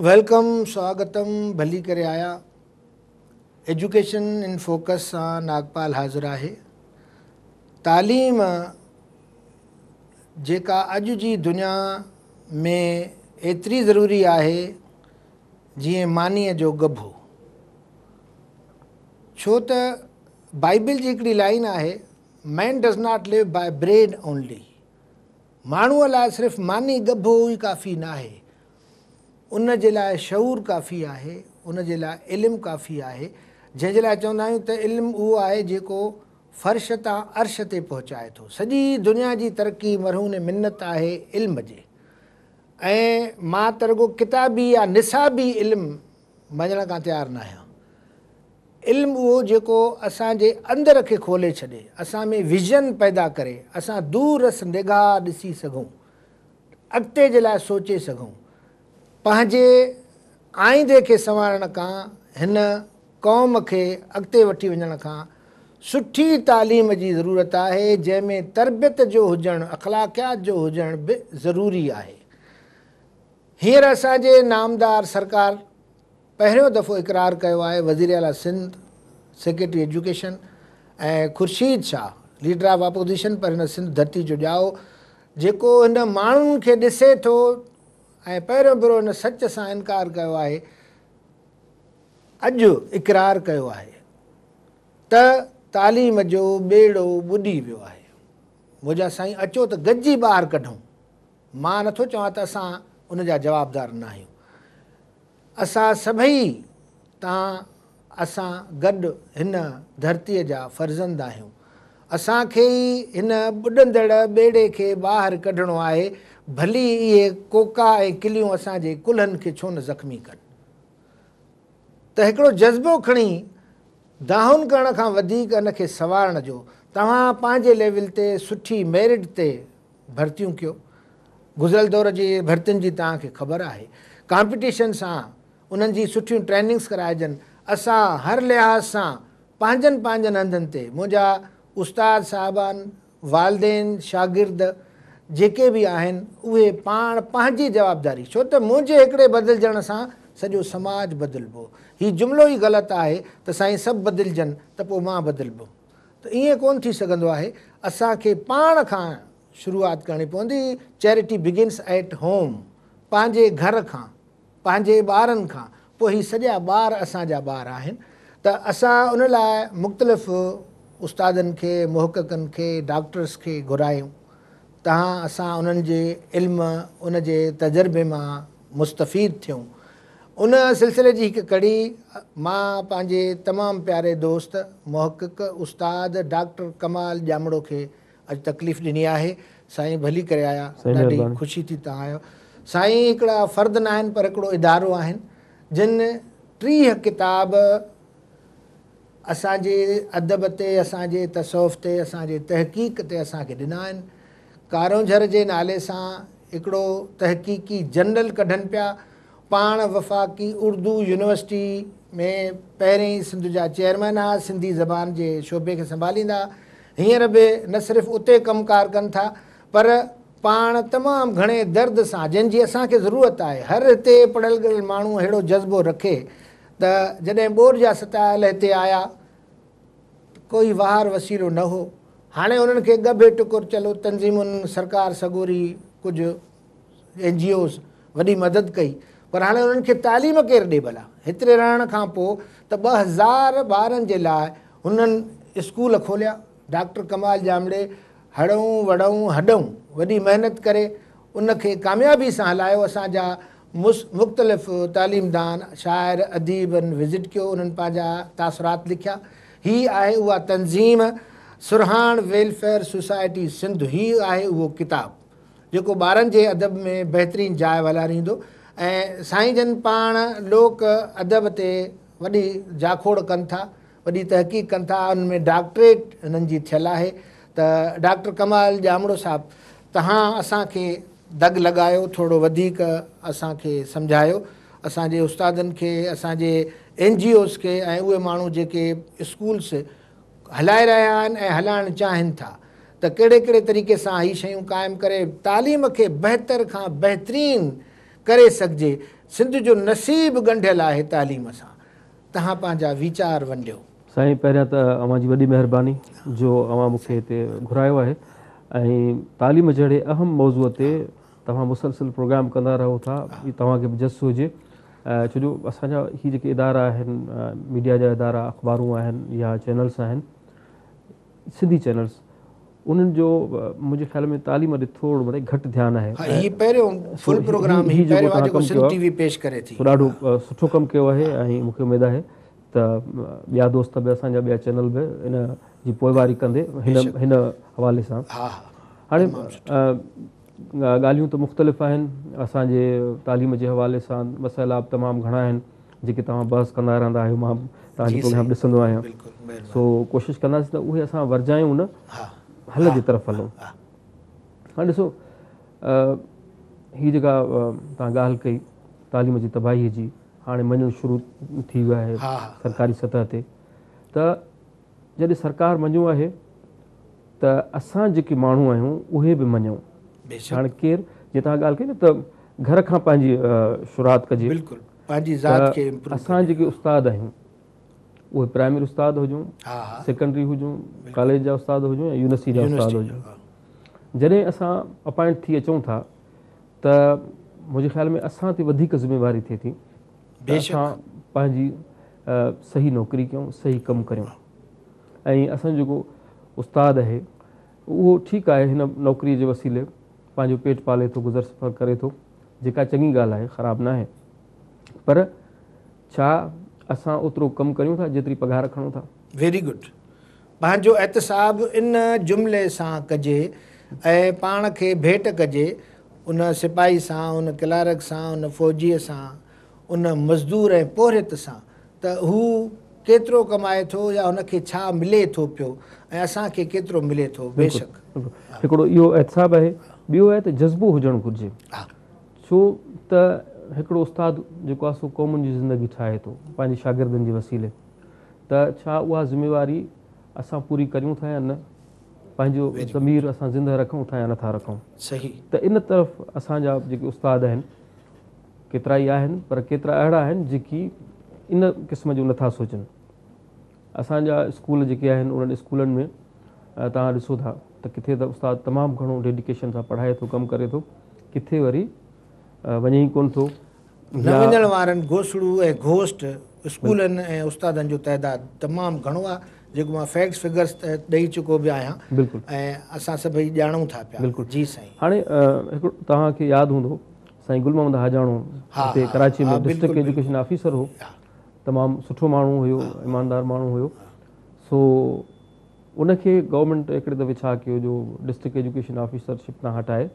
Welcome, سواگتم، ڀلي ڪري آيا. ايجوڪيشن ان فوڪس سان ناگپال حاضر آهي. تعليم جيڪا اڄ جي دنيا ۾ ايتري ضروري آهي جيئن مانيء جو ڳڀو. ڇو ته بائيبل جي هڪڙي لائين آهي، Man does not live by bread only. ماڻهوء لاء صرف ماني ڳڀو ئي ڪافي ناهي. ان جي لاء شعور ڪافي آهي، ان جي لاء علم ڪافي آهي، جنهن جي لاء چوندا آهيون ته علم اهو آهي جيڪو فرش تان عرش تي پهچائي ٿو. سڄي دنيا جي ترقي مرهون منت آهي علم جي. ۽ مان ته رڳو ڪتابي يا نصابي علم مڃڻ کان تيار ناهيان. علم اهو جيڪو اسان جي اندر کي کولي ڇڏي، اسان ۾ ويزن پيدا ڪري، اسان دور رس نگاهه ڏسي سگهون، اڳتي جي لاء سوچي سگهون، پنهنجي آئيندي کي سنوارڻ کان، هن قوم کي اڳتي وٺي وڃڻ کان سٺي تعليم جي ضرورت آهي، جنهن ۾ تربيت جو هجڻ، اخلاقيات جو هجڻ به ضروري آهي. هينئر اسان جي نامدار سرڪار پهريون دفعو اقرار ڪيو آهي وزير اعليٰ Sindh, secretary education ۽ Khurshid Shah leader of opposition پر هن سنڌ ڌرتي جو ڄائو جيڪو هن ماڻهن کي ڏسي ٿو ۽ پهريون ڀيرو هن سچ سان انڪار ڪيو آهي اڄ اقرار ڪيو آهي ته تعليم جو ٻيڙو ٻڏي ويو آهي منهنجا سائين اچو ته گڏجي ٻاهر ڪڍون. مان نٿو چوان ته اسان ان جا جوابدار ناهيون. اسان سڀئي توهان اسان گڏ هن ڌرتيء جا فرزند آهيون. اسان کي ئي هن ٻڏندڙ ٻيڙي کي ٻاهر ڪڍڻو آهي، ڀلي اهي ڪوڪا ۽ ڪليون اسان جي ڪلهن کي ڇو نه زخمي ڪن. ته هڪڙو جذبو کڻي دانهن ڪرڻ کان وڌيڪ ان کي سنوارڻ جو توهان پنهنجي ليول تي سٺي ميرٽ تي ڀرتيون ڪيو. گذريل دور جي ڀرتين جي توهان کي خبر آهي. ڪامپيٽيشن سان انهن جي سٺيون ٽريننگس ڪرائجن. اسان هر لحاظ سان پنهنجن پنهنجن هنڌن تي منهنجا استاد صاحبان، والدين، شاگرد جيڪي به آهن اهي پاڻ پنهنجي جوابداري ڇو ته منهنجي هڪڙي بدلجڻ سان سڄو سماج بدلبو. هي جملو ئي غلط آهي ته سائين سڀ بدلجن ته پوء مان بدلبم. ته ائين ڪونه ٿي سگهندو آهي، اسان کي پاڻ کان شروعات ڪرڻي پوندي، چيرٽي بگنس ايٽ هوم، پنهنجي گهر کان، پنهنجي ٻارن کان، پوء هي سڄا ٻار اسان جا ٻار آهن ته اسان ان لاء مختلف استادن کي، محققن کي، ڊاڪٽرس کي گهرايون، تان اسان انهن جي علم، ان جي تجربي مان مستفيد ٿيون. ان سلسلي جي هڪ ڪڙي مان پنهنجي تمام پياري دوست، محقق، استاد ڊاڪٽر ڪمال ڄامڙو کي اڄ تڪليف ڏني آهي. سائين ڀلي ڪري آيا، ڏاڍي خوشي ٿي توهان آيو. سائين هڪڙا فرد ناهن پر هڪڙو ادارو آهن جن 30 ڪتاب اسان جي ادب تي، اسان جي تصوف تي، اسان جي تحقيق تي اسان کي ڏنا آهن. ڪارونجهر جي نالي سان هڪڙو تحقيقي جنرل ڪڍن پيا. پاڻ وفاقي اردو يونيورسٽي ۾ پهرين سنڌ جا چيئرمين ها، سنڌي زبان جي شعبي کي سنڀاليندا. هينئر به نه صرف اتي ڪم ڪار ڪن ٿا پر پاڻ تمام گهڻي درد سان جنهن جي اسان کي ضرورت آهي، هر هتي پڙهيل ڳڙهيل ماڻهو اهڙو جذبو رکي ته جڏهن ٻوڏ جا ستايل هتي آيا ته ڪوئي واهر وسيلو نه هو. هاڻي انهن کي ڳڀي ٽڪر چلو تنظيمن، سرڪار سڳوري، ڪجهه اين جي اوز وڏي مدد ڪئي پر هاڻي انهن کي تعليم ڪير ڏي ڀلا؟ هتري رهڻ کان پوء ته 2000 ٻارن جي لاء هنن اسڪول کوليا. ڊاڪٽر ڪمال ڄامڙي هڙئون وڙئون هڏئون وڏي محنت ڪري ان کي ڪاميابي سان هلايو. اسان جا مختلف تعليمدان، شاعر، اديبن وزٽ ڪيو، انهن پنهنجا تاثرات لکيا. هي آهي اها تنظيم سرهاڻ ويلفيئر سوسائٽي سنڌ. هي آهي اهو ڪتاب جيڪو ٻارن جي ادب ۾ بهترين جاء والاريندو ۽ سائين جن پاڻ لوڪ ادب تي وڏي جاکوڙ ڪن ٿا، وڏي تحقيق ڪن ٿا، ان ۾ ڊاڪٽريٽ هنن جي ٿيل آهي ته ڊاڪٽر ڪمال ڄامڙو صاحب توهان اسان کي دڳ لڳايو، ٿورو وڌيڪ اسان کي سمجهايو، اسان جي استادن کي، اسان جي اين جي اوز کي ۽ اهي ماڻهو جيڪي اسڪولس هلائي رهيا آهن ۽ هلائڻ چاهين ٿا ته ڪهڙي ڪهڙي طريقي سان هي شيون قائم ڪري تعليم کي بهتر کان بهترين ڪري سگهجي. سنڌ جو نصيب ڳنڍيل آهي تعليم سان. توهان پنهنجا ويچار ونڊيو. سائين پهريان ته اوهان جي وڏي مهرباني جو اوهان مون کي هتي گهرايو آهي ۽ تعليم جهڙي اهم موضوع تي توهان مسلسل پروگرام ڪندا رهو ٿا، توهان کي به جس هجي، ڇو جو اسان جا هي جيڪي ادارا آهن، ميڊيا جا ادارا، اخبارون آهن يا چينلس آهن، سنڌي چينلس، انهن جو منهنجي خيال ۾ تعليم ڏي ٿورو مطلب گهٽ ڌيان آهي. ها هي پهريون فل پروگرام هي پهريون آهي جيڪو سنڌ ٽي وي پيش ڪري ٿي. سو ڏاڍو سٺو ڪم ڪيو آهي ۽ مون کي اميد آهي ته ٻيا دوست به اسان جا ٻيا چينل به ان جي پوئواري ڪندي هن هن حوالي سان. هاڻي ڳالهيون ته مختلف آهن، اسان جي تعليم جي حوالي سان مسئلا به تمام گهڻا آهن جيڪي توهان بحث ڪندا رهندا آهيو، مان توهان جو پروگرام ڏسندو آهيان، سو ڪوشش ڪنداسين ته اهي اسان ورجايون نه، حل جي طرف هلون. هاڻي ڏسو هي جيڪا توهان ڳالهه ڪئي تعليم جي تباهي جي، هاڻي مڃڻ شروع ٿي ويو آهي سرڪاري سطح تي، ته جڏهن سرڪار مڃيو آهي ته اسان جيڪي ماڻهو آهيون اهي به مڃون. هاڻي ڪير، جيئن توهان ڳالهه ڪئي نه ته گهر کان پنهنجي شروعات ڪجي، بلڪل پنهنجي ذات کي امپروو. اسان جيڪي استاد آهيون اهي پرائمري استاد هجون، سيڪنڊري هجون، ڪاليج جا استاد هجون يا يونيورسٽي جا استاد هجون، جڏهن اسان اپائنٽ ٿي اچون ٿا ته منهنجي خيال ۾ اسان تي وڌيڪ ذميواري ٿئي ٿي ته اسان پنهنجي صحيح نوڪري ڪيون، صحيح ڪم ڪريون. ۽ اسان جو جيڪو استاد آهي اهو ٺيڪ آهي هن نوڪري جي وسيلي پنهنجو پيٽ پالي ٿو، گذر سفر ڪري ٿو، جيڪا چڱي ڳالهه آهي، خراب ناهي، پر ڇا اسان اوترو ڪم ڪريون ٿا جيتري پگهار کڻون ٿا؟ Very good. پنهنجو احتساب ان جملي سان ڪجي ۽ پاڻ کي ڀيٽ ڪجي ان سپاهي سان، ان ڪلارڪ سان، ان فوجيء سان، ان مزدور ۽ پورهيت سان ته هو ڪيترو ڪمائي ٿو يا هن کي ڇا ملي ٿو پيو ۽ اسان کي ڪيترو ملي ٿو. بيشڪ. هڪڙو اهو احتساب آهي، ٻيو آهي ته جذبو هجڻ گهرجي، ڇو ته هڪڙو استاد جيڪو آهي سو قومن جي زندگي ٺاهي ٿو پنهنجي شاگردن جي وسيلي، ته ڇا اها ذميواري اسان پوري ڪريون ٿا يا نه، پنهنجو ضمير اسان زنده رکون ٿا يا نٿا رکون. صحيح. ته ان طرف اسان جا جيڪي استاد آهن ڪيترا ئي آهن پر ڪيترا اهڙا آهن جيڪي ان قسم جو نٿا سوچن. اسان جا اسڪول جيڪي آهن انهن اسڪولن ۾ توهان ڏسو ٿا ته ڪٿي ته استاد تمام گهڻو ڊيڊيڪيشن سان پڙهائي ٿو، ڪم ڪري ٿو، ڪٿي وري وڃي ئي ڪونه ٿو. نه وڃڻ وارن گوسڙو ۽ گهوسٽ اسڪولن ۽ استادن جو تعداد تمام گهڻو آهي، جيڪو مان فيڪٽس فگرس ڏئي چڪو به آهيان ۽ اسان سڀئي ڄاڻون ٿا پيا. جي سائين. هاڻي هڪڙو توهان کي ياد هوندو سائين گل محمد حاجاڻو هتي ڪراچي ۾ ڊسٽرڪٽ ايجوڪيشن آفيسر هو، تمام سٺو ماڻهو هيو، ايماندار ماڻهو هيو. سو ان کي گورنمينٽ هڪڙي دفعي ڇا ڪيو جو ڊسٽرڪٽ ايجوڪيشن آفيسرشپ تان هٽائي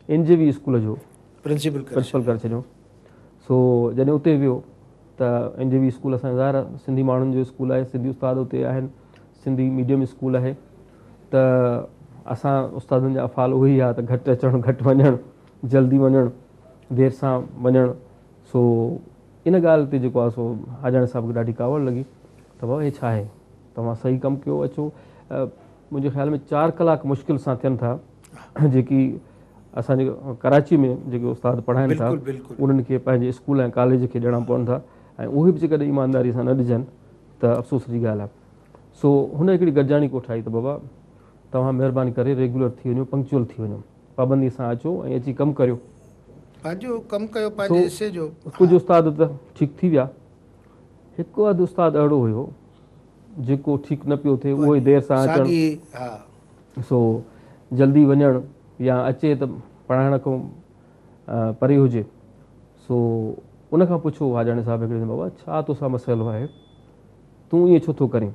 اين جي وي اسڪول جو پرنسپل ڪري ڇڏيو. سو جڏهن اتي ويو ته اين جي وي اسڪول اسان ظاهر آهي سنڌي ماڻهن جو اسڪول آهي، سنڌي استاد اتي آهن، سنڌي ميڊيم اسڪول آهي، ته اسان استادن جا افعال اهي ئي هئا ته گهٽ اچڻ، گهٽ وڃڻ، جلدي وڃڻ، دير سان وڃڻ. سو ان ڳالهه تي جيڪو آهي سو حاجاڻي صاحب کي ڏاڍي ڪاوڙ لڳي ته بابا هي ڇا آهي، توهان صحيح ڪم ڪيو اچو. منهنجي خيال ۾ 4 ڪلاڪ مشڪل سان ٿين ٿا جيڪي اسان جي ڪراچي ۾ جيڪي استاد پڙهائن ٿا انهن کي پنهنجي اسڪول ۽ ڪاليج کي ڏيڻا پون ٿا ۽ اهي به جيڪڏهن ايمانداري سان نه ڏجن ته افسوس جي ڳالهه آهي. سو هن هڪڙي گڏجاڻي ڪوٺائي ته بابا توهان مهرباني ڪري ريگيولر ٿي وڃو، پنڪچوئل ٿي وڃو، پابندي سان اچو ۽ اچي ڪم ڪريو، پنهنجو ڪم ڪيو، پنهنجي حصي جو. ڪجهه استاد ته ٺيڪ ٿي ويا، هڪ اڌ استاد اهڙو هيو جيڪو ٺيڪ نه پيو ٿئي، اهو ئي دير سان اچڻ، سو جلدي وڃڻ يا اچي ته پڙهائڻ کان پري هجي. سو ان کان پڇيو حاجاڻي صاحب هڪڙي ڏينهن بابا ڇا توسان مسئلو آهي، تون ائين ڇو ٿو ڪرين؟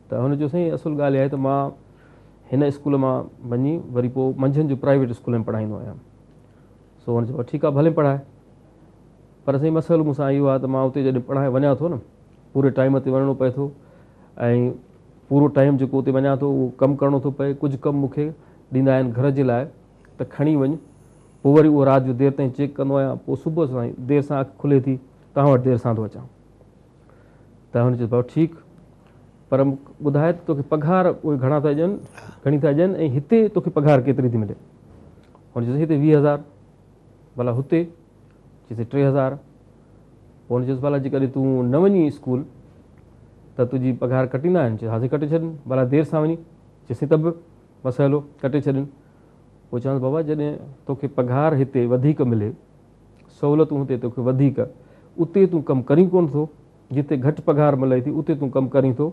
ته هن چيو سائين اصل ڳالهه اها آهي ته مان هن اسڪول مان وڃي وري پوء منجهند جو پرائيويٽ اسڪول ۾ پڙهائيندو آهيان. سو هن چيو ٺيڪ آهي ڀلي پڙهائي، پر سائين مسئلو مون سان اهو آهي ته مان اتي جڏهن پڙهائڻ وڃان ٿو نه پوري ٽائيم تي وڃڻو پئي ٿو ۽ پورو ٽائيم جيڪو اتي وڃان ٿو اهو ڪم ڪرڻو ٿو پئي، ڪجهه ڪم مون کي ڏيندا آهن گهر جي لاء ته کڻي وڃ، پوء وري اهو رات جو دير تائين چيڪ ڪندو آهيان، پوء صبح سان دير سان اک کلي ٿي توهان وٽ دير سان ٿو اچان. ته هن چيو بابا ٺيڪ، پر ٻڌاء ته توکي پگهار اهي گهڻا ٿا ڏين، گهڻي ٿا ڏين ۽ هتي توکي پگهار ڪيتري ٿي ملي؟ هن چيو هتي 20,000. ڀلا هتي؟ چيس 3000. پوء هن چيس ڀلا جيڪڏهن تون نه وڃين اسڪول ته تنهنجي پگهار ڪٽيندا آهن؟ چيس ها سائين ڪٽي ڇڏين. ڀلا دير سان وڃين؟ چيس سائين ته به مسئلو ڪٽي ڇڏين. پوء چيائونس بابا جڏهن توکي پگهار هتي وڌيڪ ملي، سهولتون هتي توکي وڌيڪ، اتي تون ڪم ڪرين ڪونه ٿو، جتي گهٽ پگهار ملي ٿي اتي تون ڪم ڪرين ٿو،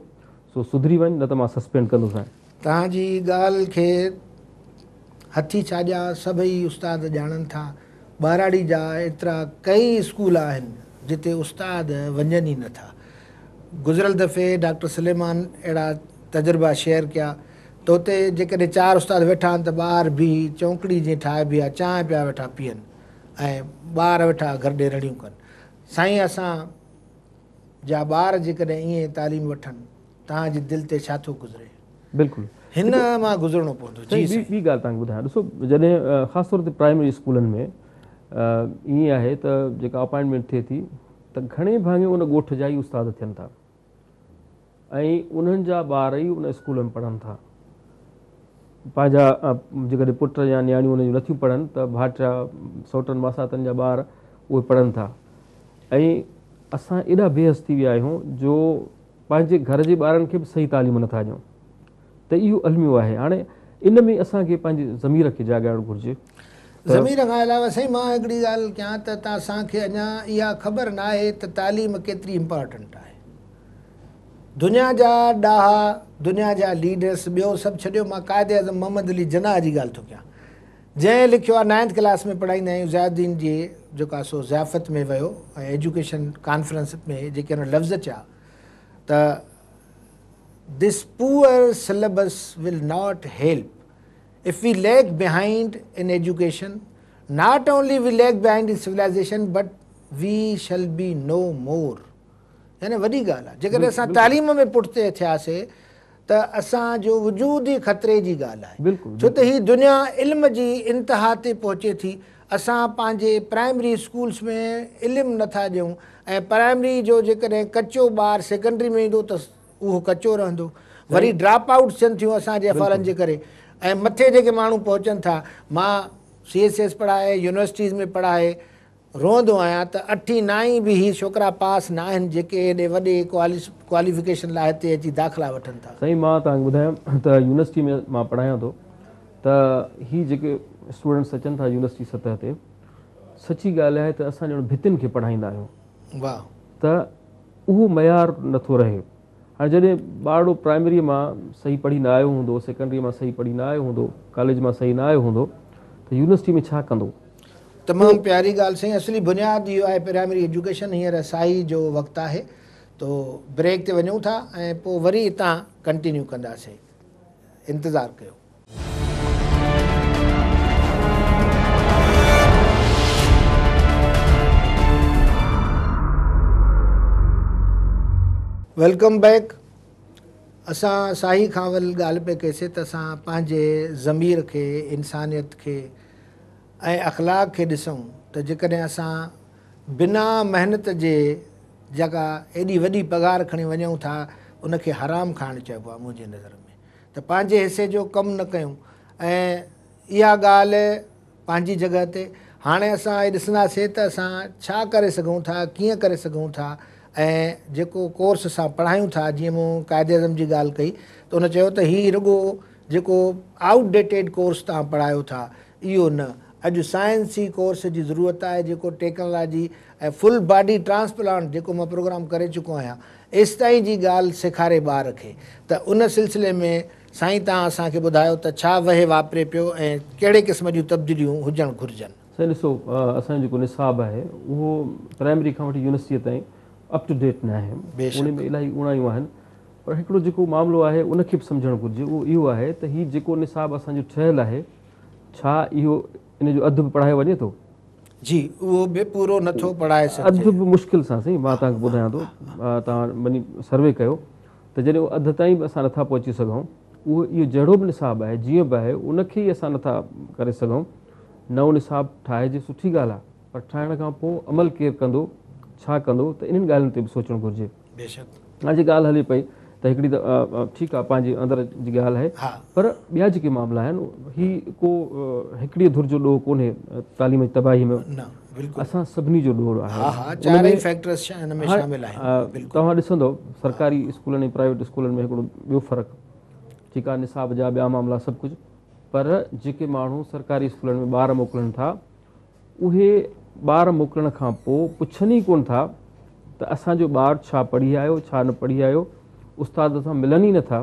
سو سڌري وڃ نه ته مان سسپينڊ ڪندوسانء. توهان جي ڳالهه کي هٿي ڇا ڏيان، سڀئي استاد ڄاڻن ٿا. ٻهراڙي جا ايترا ڪئي اسڪول آهن جتي استاد وڃن ئي نٿا. گذريل دفعي ڊاڪٽر سليمان اهڙا تجربا شيئر ڪيا ته اتي جيڪڏهن 4 استاد ويٺا آهن ته ٻاهر بيهي چونڪڙي جيئن ٺاهبي آهي چانهه پيا ويٺا پيئن ۽ ٻار ويٺا گهر ڏي رڙيون ڪن. سائين اسان جا ٻار جيڪڏهن ائين تعليم وٺن توهان جي دل تي ڇا ٿو گذري؟ بلڪل هن مان گذرڻو پوندو. جي سائين. ٻي ڳالهه توهان کي ٻڌايان ڏسو جڏهن خاص طور تي پرائمري اسڪولن ۾ ائين آهي ته جيڪا اپائنٽمينٽ ٿئي ٿي ته گهڻي ڀاڱي ان ڳوٺ جا ئي استاد ٿين ٿا ۽ انهن جا ٻار ئي ان اسڪول ۾ پڙهن ٿا. پنهنجا جيڪڏهن پٽ يا نياڻيون انهن جون نٿيون پڙهن ته ڀائٽيا سئوٽن ماساتن جا ٻار اهي پڙهن ٿا ۽ اسان ايڏا بي حس ٿي ويا آهيون جو پنهنجي گهر جي ٻارن کي به صحيح تعليم نٿا ڏيون ته اهو الميو آهي. هاڻي ان ۾ اسان کي پنهنجي ضمير کي جاڳائڻ گهرجي ته. ضمير کان علاوه سائين مان هڪڙي ڳالهه ڪيان ته اسان کي اڃا اها خبر ناهي ته تعليم ڪيتري امپارٽنٽ آهي. دنيا جا ڏاها، دنيا جا ليڊرس ٻيو سڀ ڇڏيو مان قائد اعظم محمد علي جناح جي ڳالهه ٿو ڪيان جنهن لکيو آهي نائنٿ ڪلاس ۾ پڙهائيندا آهيون ضياء الدين جي جيڪو آهي سو ضيافت ۾ ويو ۽ ايجوڪيشن ڪانفرنس ۾ جيڪي هن لفظ چيا ته This poor syllabus will not help if we lag behind in education not only we lag behind in civilization but we shall be no more يعني وڏي ڳالهه آهي جيڪڏهن اسان تعليم ۾ پٺتي ٿياسي ته اسان جو وجود ئي خطري جي ڳالهه آهي ڇو ته هي دنيا علم جي انتها تي پهچي ٿي اسان پنهنجي پرائمري اسڪولس ۾ علم نٿا ڏيون ۽ پرائمري جو جيڪڏهن ڪچو ٻار سيڪنڊري ۾ ايندو ته اهو ڪچو رهندو وري ڊراپ آئوٽس ٿين ٿيون اسان جي افعالن جي ڪري ۽ مٿي جيڪي ماڻهو پهچن ٿا مان سي ايس ايس پڙهائي يونيورسٽيز ۾ پڙهائي روئندو آهيان ته اٺين نائين به هي ڇوڪرا پاس ناهن جيڪي ايڏي وڏي ڪواليفڪيشن لاء هتي اچي داخلا وٺن ٿا. سائين مان توهان کي ٻڌايان ته يونيورسٽي ۾ مان پڙهايان ٿو ته هي جيڪي اسٽوڊنٽس اچن ٿا يونيورسٽي سطح تي سچي ڳالهه آهي ته اسان ڄڻ ڀتين کي پڙهائيندا آهيون واهه. ته اهو معيار نٿو رهي. هاڻي جڏهن ٻارڙو پرائمريء مان صحيح پڙهي نه آيو هوندو، سيڪنڊريء مان صحيح پڙهي نه آيو هوندو، ڪاليج مان صحيح نه آيو هوندو ته يونيورسٽي ۾ ڇا ڪندو؟ تمام پياري ڳالهه سائين اصلي بنياد اهو آهي پرائمري ايجوڪيشن هينئر ساهي جو وقت آهي تو بريڪ تي وڃون ٿا ۽ پوء وري اتان ڪنٽينيو ڪنداسين انتظار ڪيو. Welcome back اسان ساهي کان اول ڳالهه پئي ڪئيسي ته اسان پنهنجي ضمير کي انسانيت کي ۽ اخلاق کي ڏسون ته جيڪڏهن اسان بنا محنت جي جيڪا ايڏي وڏي پگهار کڻي وڃون ٿا ان کي حرام کائڻ چئبو آهي منهنجي نظر ۾ ته پنهنجي حصي جو ڪم نه ڪيون ۽ اها ڳالهه پنهنجي جڳهه تي هاڻي اسان اهي ڏسنداسين ته اسان ڇا ڪري سگهون ٿا ڪيئن ڪري سگهون ٿا ۽ جيڪو ڪورس اسان پڙهايون ٿا جيئن مون قائد اعظم جي ڳالهه ڪئي ته ان چيو ته هي رڳو جيڪو آئوٽ ڊيٽيڊ ڪورس توهان پڙهايو ٿا اهو نه اڄ سائنسي ڪورس جي ضرورت آهي جيڪو ٽيڪنالاجي ۽ فل باڊي ٽرانسپلانٽ جيڪو مان پروگرام ڪري چڪو آهيان ايستائين جي ڳالهه سيکاري ٻار کي ته ان سلسلي ۾ سائين توهان اسان کي ٻڌايو ته ڇا وهي واپري پيو ۽ ڪهڙي قسم جون تبديليون هجڻ گهرجن. سائين ڏسو اسان جو جيڪو نصاب آهي اهو پرائمري کان وٺي يونيورسٽيء تائين اپ ٽو ڊيٽ ناهي ان ۾ الاهي اوڻايون آهن پر هڪڙو جيڪو معاملو آهي ان کي به سمجهڻ گهرجي اهو اهو آهي ته هي جيڪو نصاب اسان جو ٺهيل آهي ڇا اهو ان جو اڌ به پڙهايو وڃي ٿو؟ جي اهو به پورو نه ٿو پڙهائي سگهجي. اڌ به مشڪل سان سائين مان توهان کي ٻڌايان ٿو توهان وڃي سروي ڪيو ته جڏهن اهو اڌ تائين به اسان نٿا پهچي سگهون اهو اهو جهڙو به نصاب آهي جيئن به آهي ان کي ئي اسان نٿا ڪري سگهون نئون نصاب ٺاهجي سٺي ڳالهه آهي پر ٺاهڻ کان پوء عمل ڪير ڪندو ڇا ڪندو ته انهن ڳالهين تي به سوچڻ گهرجي. بيشڪ. هاڻي جي ڳالهه هلي پئي ته هڪڙي ته ٺيڪ آهي پنهنجي اندر جي ڳالهه آهي پر ٻيا جيڪي معاملا آهن هي ڪو هڪڙي ڌر جو ڏوهه ڪونهي تعليم جي تباهي ۾ نه اسان سڀني جو ڏوهه آهي. ها ها چارئي فيڪٽرز ان ۾ شامل آهن. بلڪل توهان ڏسندو سرڪاري اسڪولن ۽ پرائيويٽ اسڪولن ۾ هڪڙو ٻيو فرق ٺيڪ آهي نصاب جا ٻيا معاملا سڀ ڪجهه پر جيڪي ماڻهو سرڪاري اسڪولن ۾ ٻار موڪلن ٿا اهي ٻار موڪلڻ کان پوء پڇن ئي ڪونه ٿا ته اسان جو ٻار ڇا پڙهي آيو ڇا نه پڙهي آيو استاد سان ملن ئي نٿا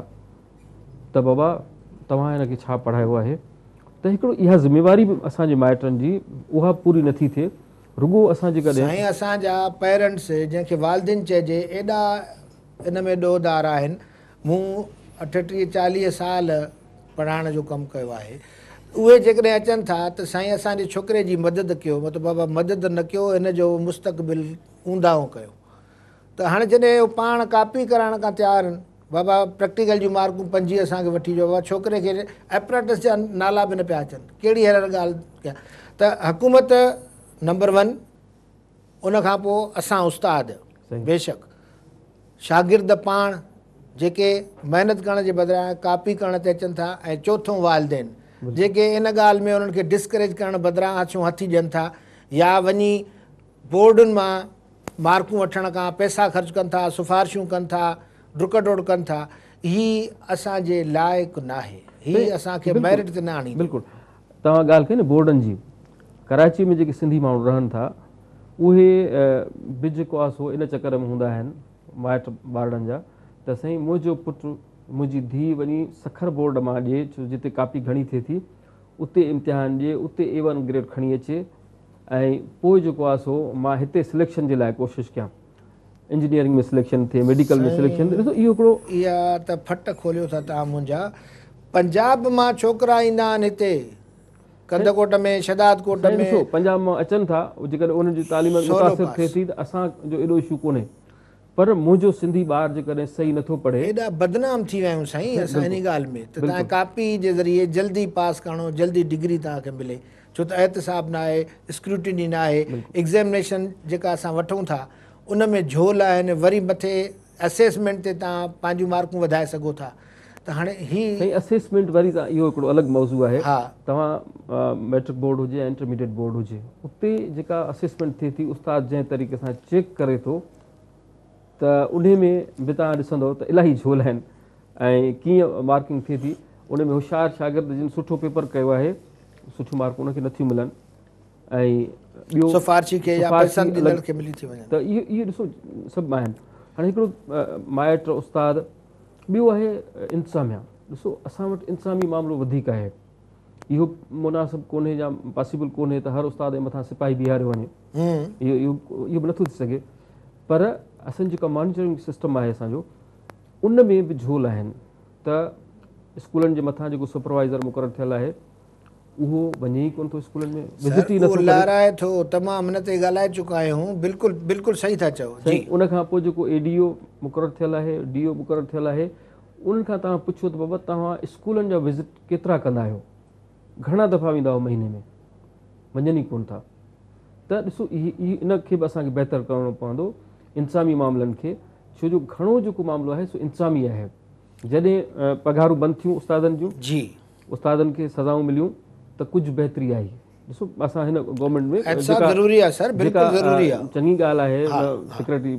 ته بابا توهان هن کي ڇا پڙهايو آهي ته هڪڙو اها ذميواري به اسان جي مائٽن جي اها پوري نٿي ٿئي رڳو اسان جيڪڏهن. سائين اسان جا پيرنٽس جنهن کي والدين چئجي ايڏا ان ۾ ڏوهدار آهن مون 38 40 سال پڙهائڻ جو ڪم ڪيو آهي اهي جيڪڏهن اچن ٿا ته سائين اسان جي ڇوڪري جي مدد ڪيو مطلب بابا مدد نه ڪيو هن جو مستقبل اونداهو ڪيو ته هاڻي جڏهن هو پاڻ ڪاپي ڪرائڻ کان تيار آهن، بابا پريڪٽيڪل جون مارڪون 25 اسان کي وٺي ڏيو، بابا ڇوڪري کي ايپراٽس جا نالا به نه پيا اچن، ڪهڙي هر هر ڳالهه ڪيان ته حڪومت نمبر ون، ان کان پوء اسان استاد، بيشڪ شاگرد پاڻ جيڪي محنت ڪرڻ جي بدران ڪاپي ڪرڻ تي اچن ٿا ۽ چوٿون والدين جيڪي ان ڳالهه ۾ انهن کي ڊسڪريج ڪرڻ بدران هٿيون هٿي ڏين ٿا يا وڃي بورڊن مان مارڪون وٺڻ کان پئسا خرچ ڪن ٿا، سفارشون ڪن ٿا، ڊڪ ڊوڙ ڪن ٿا، هي اسان جي لائق ناهي، هي اسان کي ميرٽ تي نه آڻيندو. بلڪل توهان ڳالهه ڪئي نه بورڊن جي، ڪراچي ۾ جيڪي سنڌي ماڻهو رهن ٿا اهي به جيڪو آهي سو ان چڪر ۾ هوندا آهن مائٽ ٻارڙن جا ته سائين منهنجو پٽ منهنجي ڌيء وڃي سکر بورڊ مان ڏئي ڇو جتي ڪاپي گهڻي ٿئي ٿي اتي امتحان ڏئي اتي اي ون گريڊ کڻي اچي ۽ پوء جيڪو آهي سو مان هتي سليڪشن جي لاء ڪوشش ڪيان انجنيئرنگ ۾ سليڪشن ٿئي ميڊيڪل ۾ سليڪشن ٿئي ڏسو اهو هڪڙو. اها ته ڦٽ کوليو ٿا توهان منهنجا پنجاب مان ڇوڪرا ايندا آهن هتي ڪنڌڪوٽ ۾ شهدادڪوٽ ۾. ڏسو پنجاب مان اچن ٿا جيڪڏهن انهن جي تعليم متاثر ٿئي ٿي ته اسان جو ايڏو اشو ڪونهي پر منهنجو سنڌي ٻار جيڪڏهن صحيح نٿو پڙهي. ايڏا بدنام ٿي ويا آهيون سائين اسان انهي ڳالهه ۾ ته توهان ڪاپي جي ذريعي جلدي پاس ڪرڻو جلدي ڊگري توهان کي ملي ڇو ته احتساب ناهي اسڪروٽني ناهي ايگزيمنيشن جيڪا اسان وٺون ٿا ان ۾ جهول آهن وري مٿي اسيسمينٽ تي توهان پنهنجون مارڪون وڌائي سگهو ٿا ته هاڻي هي. سائين اسيسمينٽ وري اهو هڪڙو الڳ موضوع آهي توهان ميٽرڪ بورڊ هجي يا انٽرميڊيٽ بورڊ هجي اتي جيڪا اسيسمينٽ ٿئي ٿي استاد جنهن طريقي سان چيڪ ڪري ٿو ته انهي ۾ به توهان ڏسندؤ ته الاهي جهول آهن ۽ ڪيئن مارڪنگ ٿئي ٿي ان ۾ هوشيار شاگرد جن سٺو پيپر ڪيو آهي سٺيون مارڪون انهن کي نٿيون ملن ۽ ٻيو سفارشي کي يا پئسن ڏيندڙ کي ملي ٿي وڃن ته اهي اهي ڏسو سڀ آهن هاڻي هڪڙو مائٽ استاد ٻيو آهي انتظاميا ڏسو اسان وٽ انتظامي معاملو وڌيڪ آهي اهو مناسب ڪونهي يا پاسيبل ڪونهي ته هر استاد جي مٿان سپاهي بيهاريو وڃي اهو اهو اهو به نٿو ٿي سگهي پر اسان جيڪا مانيٽرنگ سسٽم آهي اسان جو ان ۾ به جهول آهن ته اسڪولن جي مٿان جيڪو سپروائزر مقرر ٿيل آهي اهو وڃي ئي ڪونه ٿو اسڪولن ۾ وزٽ ئي نٿو ڪري. لارائي ٿو تمام ان تي ڳالهائي چڪا آهيون بلڪل بلڪل صحيح ٿا چئو جي. ان کان پوء جيڪو اي ڊي او مقرر ٿيل آهي ڊي او مقرر ٿيل آهي انهن کان توهان پڇو ته بابا توهان اسڪولن جا وزٽ ڪيترا ڪندا آهيو گهڻا دفعا ويندا آهيو مهيني ۾ وڃن ئي ڪونه ٿا ته ڏسو اهي ان کي به اسان کي بهتر ڪرڻو پوندو انتظامي معاملن کي ڇو جو گهڻو جيڪو معاملو آهي سو انتظامي آهي جڏهن پگهارون بند ٿيون استادن جون جي استادن کي سزائون مليون ته ڪجهه بهتري آئي ڏسو اسان هن گورنمينٽ ۾ احتساب ضروري آهي سر بلڪل ضروري آهي چڱي ڳالهه آهي سيڪريٽري